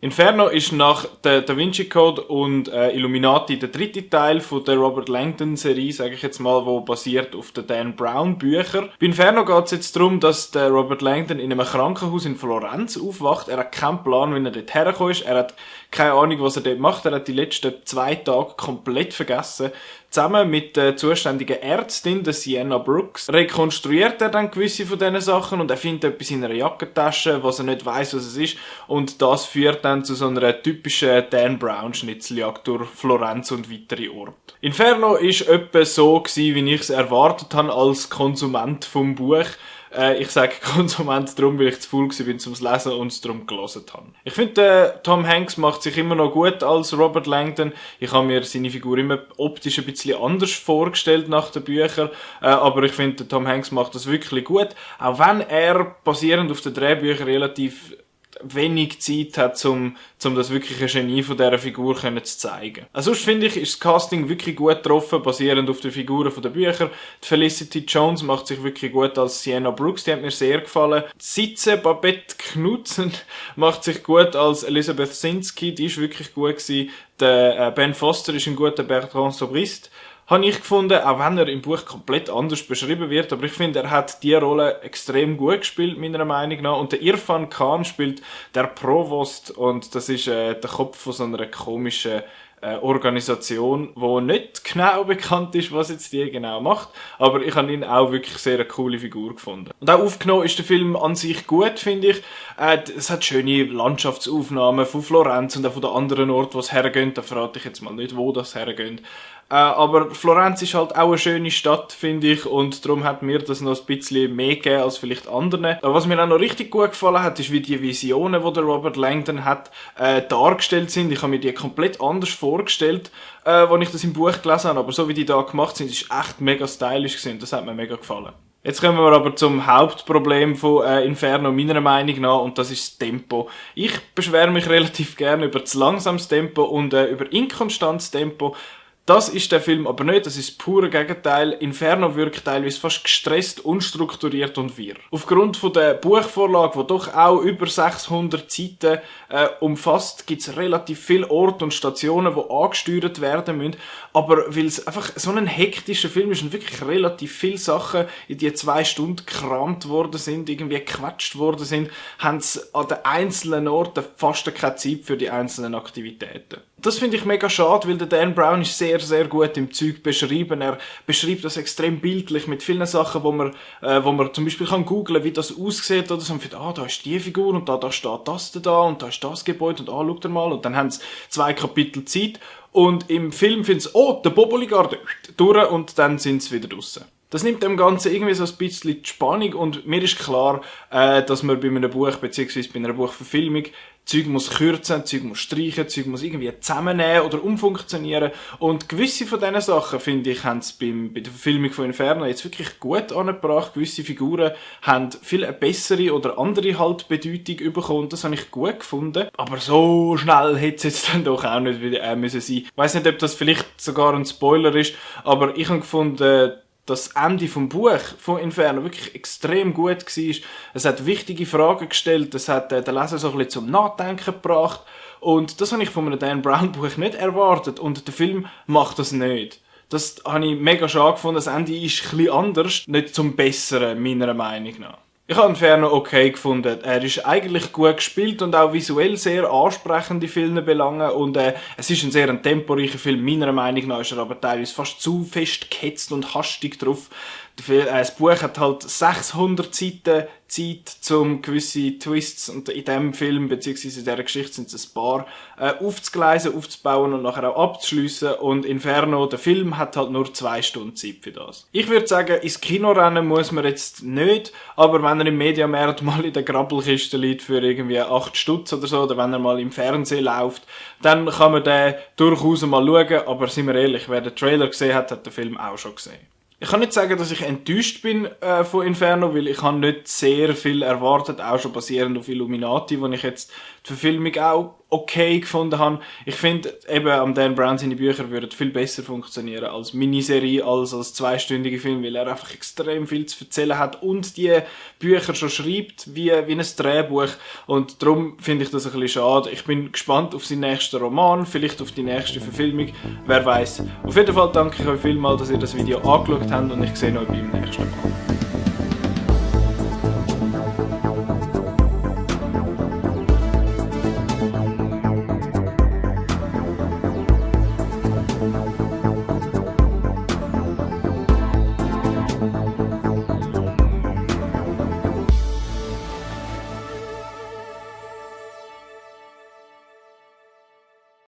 Inferno ist nach der Da Vinci Code und Illuminati der dritte Teil von der Robert Langdon Serie, sage ich jetzt mal, wo basiert auf den Dan Brown Büchern. Bei Inferno geht es jetzt darum, dass der Robert Langdon in einem Krankenhaus in Florenz aufwacht. Er hat keinen Plan, wie er dort hergekommen ist. Er hat keine Ahnung, was er dort macht. Er hat die letzten 2 Tage komplett vergessen. Zusammen mit der zuständigen Ärztin, der Sienna Brooks, rekonstruiert er dann gewisse von diesen Sachen und er findet etwas in einer Jackentasche, was er nicht weiss, was es ist. Und das führt dann zu so einer typischen Dan Brown Schnitzeljagd durch Florenz und weitere Orte. Inferno ist etwa so gewesen, wie ich es erwartet habe als Konsument vom Buch. Ich sage Konsument darum, weil ich zu faul war zum Lesen und es darum gelesen habe. Ich finde, Tom Hanks macht sich immer noch gut als Robert Langdon. Ich habe mir seine Figur immer optisch ein bisschen anders vorgestellt nach den Büchern. Aber ich finde, Tom Hanks macht das wirklich gut. Auch wenn er basierend auf den Drehbüchern relativ wenig Zeit hat, um das wirkliche Genie von dieser Figur zu zeigen. Sonst finde ich, ist das Casting wirklich gut getroffen, basierend auf den Figuren der Bücher. Die Felicity Jones macht sich wirklich gut als Sienna Brooks, die hat mir sehr gefallen. Sitze Babette Knudsen macht sich gut als Elizabeth Sinsky, die ist wirklich gut gewesen. Der Ben Foster ist ein guter Bertrand Sobrist. Habe ich gefunden, auch wenn er im Buch komplett anders beschrieben wird, aber ich finde, er hat die Rolle extrem gut gespielt, meiner Meinung nach. Und der Irfan Khan spielt der Provost und das ist der Kopf von so einer komischen Organisation, wo nicht genau bekannt ist, was jetzt die genau macht, aber ich habe ihn auch wirklich sehr eine coole Figur gefunden. Und auch aufgenommen ist der Film an sich gut, finde ich. Es hat schöne Landschaftsaufnahmen von Florenz und auch von den anderen Orten, wo es hergeht. Da verrate ich jetzt mal nicht, wo das hergeht. Aber Florenz ist halt auch eine schöne Stadt, finde ich, und darum hat mir das noch ein bisschen mehr gegeben als vielleicht anderen. Aber was mir auch noch richtig gut gefallen hat, ist, wie die Visionen, die der Robert Langdon hat, dargestellt sind. Ich habe mir die komplett anders vorgestellt, als ich das im Buch gelesen habe, aber so wie die da gemacht sind, ist echt mega stylisch gewesen. Das hat mir mega gefallen. Jetzt kommen wir aber zum Hauptproblem von Inferno, meiner Meinung nach, und das ist das Tempo. Ich beschwere mich relativ gerne über zu langsames Tempo und über inkonstantes Tempo. Das ist der Film aber nicht, das ist das pure Gegenteil. Inferno wirkt teilweise fast gestresst, unstrukturiert und wirr. Aufgrund von der Buchvorlage, die doch auch über 600 Seiten umfasst, gibt es relativ viele Orte und Stationen, die angesteuert werden müssen. Aber weil es einfach so ein hektischer Film ist und wirklich relativ viele Sachen in die 2 Stunden gekramt worden sind, irgendwie gequetscht worden sind, haben sie an den einzelnen Orten fast keine Zeit für die einzelnen Aktivitäten. Das finde ich mega schade, weil der Dan Brown ist sehr, sehr gut im Zeug beschrieben. Er beschreibt das extrem bildlich mit vielen Sachen, wo man zum Beispiel kann googlen, wie das aussieht oder so. Und findet, da ist die Figur und da steht das da und da ist das Gebäude und schaut mal. Und dann haben sie 2 Kapitel Zeit. Und im Film finden sie, der Boboligarde durch und dann sind sie wieder draussen. Das nimmt dem Ganzen irgendwie so ein bisschen die Spannung und mir ist klar, dass man bei einem Buch bzw. bei einer Buchverfilmung Zeug muss kürzen, Zeug muss streichen, Zeug muss irgendwie zusammennehmen oder umfunktionieren. Und gewisse von diesen Sachen, finde ich, haben sie bei der Verfilmung von Inferno jetzt wirklich gut angebracht. Gewisse Figuren haben viel eine bessere oder andere halt Bedeutung bekommen. Das habe ich gut gefunden. Aber so schnell hätte es jetzt dann doch auch nicht wieder müssen sein. Ich weiss nicht, ob das vielleicht sogar ein Spoiler ist, aber ich habe gefunden, das Ende vom Buch von Inferno wirklich extrem gut war. Es hat wichtige Fragen gestellt, es hat den Leser so ein bisschen zum Nachdenken gebracht. Und das habe ich von einem Dan Brown Buch nicht erwartet. Und der Film macht das nicht. Das habe ich mega schade gefunden. Das Ende ist ein bisschen anders, nicht zum Besseren, meiner Meinung nach. Ich habe Inferno okay gefunden. Er ist eigentlich gut gespielt und auch visuell sehr ansprechend in vielen Belangen. Und es ist ein sehr temporeicher Film. Meiner Meinung nach ist er aber teilweise fast zu fest gehetzt und hastig drauf. Das Buch hat halt 600 Seiten Zeit, um gewisse Twists, und in diesem Film, beziehungsweise in dieser Geschichte sind es ein paar, aufzugleisen, aufzubauen und nachher auch abzuschliessen. Und Inferno, der Film, hat halt nur 2 Stunden Zeit für das. Ich würde sagen, ins Kino rennen muss man jetzt nicht, aber wenn er im Mediamarkt mal in der Grabbelkiste liegt für irgendwie 8 Stutz oder so, oder wenn er mal im Fernsehen läuft, dann kann man den durchaus mal schauen, aber sind wir ehrlich, wer den Trailer gesehen hat, hat den Film auch schon gesehen. Ich kann nicht sagen, dass ich enttäuscht bin von Inferno, weil ich habe nicht sehr viel erwartet, auch schon basierend auf Illuminati, wo ich jetzt die Verfilmung auch okay gefunden habe. Ich finde, eben am Dan Brown seine Bücher würden viel besser funktionieren als Miniserie, als 2-stündige Film, weil er einfach extrem viel zu erzählen hat und die Bücher schon schreibt wie ein Drehbuch. Und darum finde ich das ein bisschen schade. Ich bin gespannt auf seinen nächsten Roman, vielleicht auf die nächste Verfilmung, wer weiß. Auf jeden Fall danke ich euch vielmals, dass ihr das Video angeschaut habt und ich sehe euch beim nächsten Mal.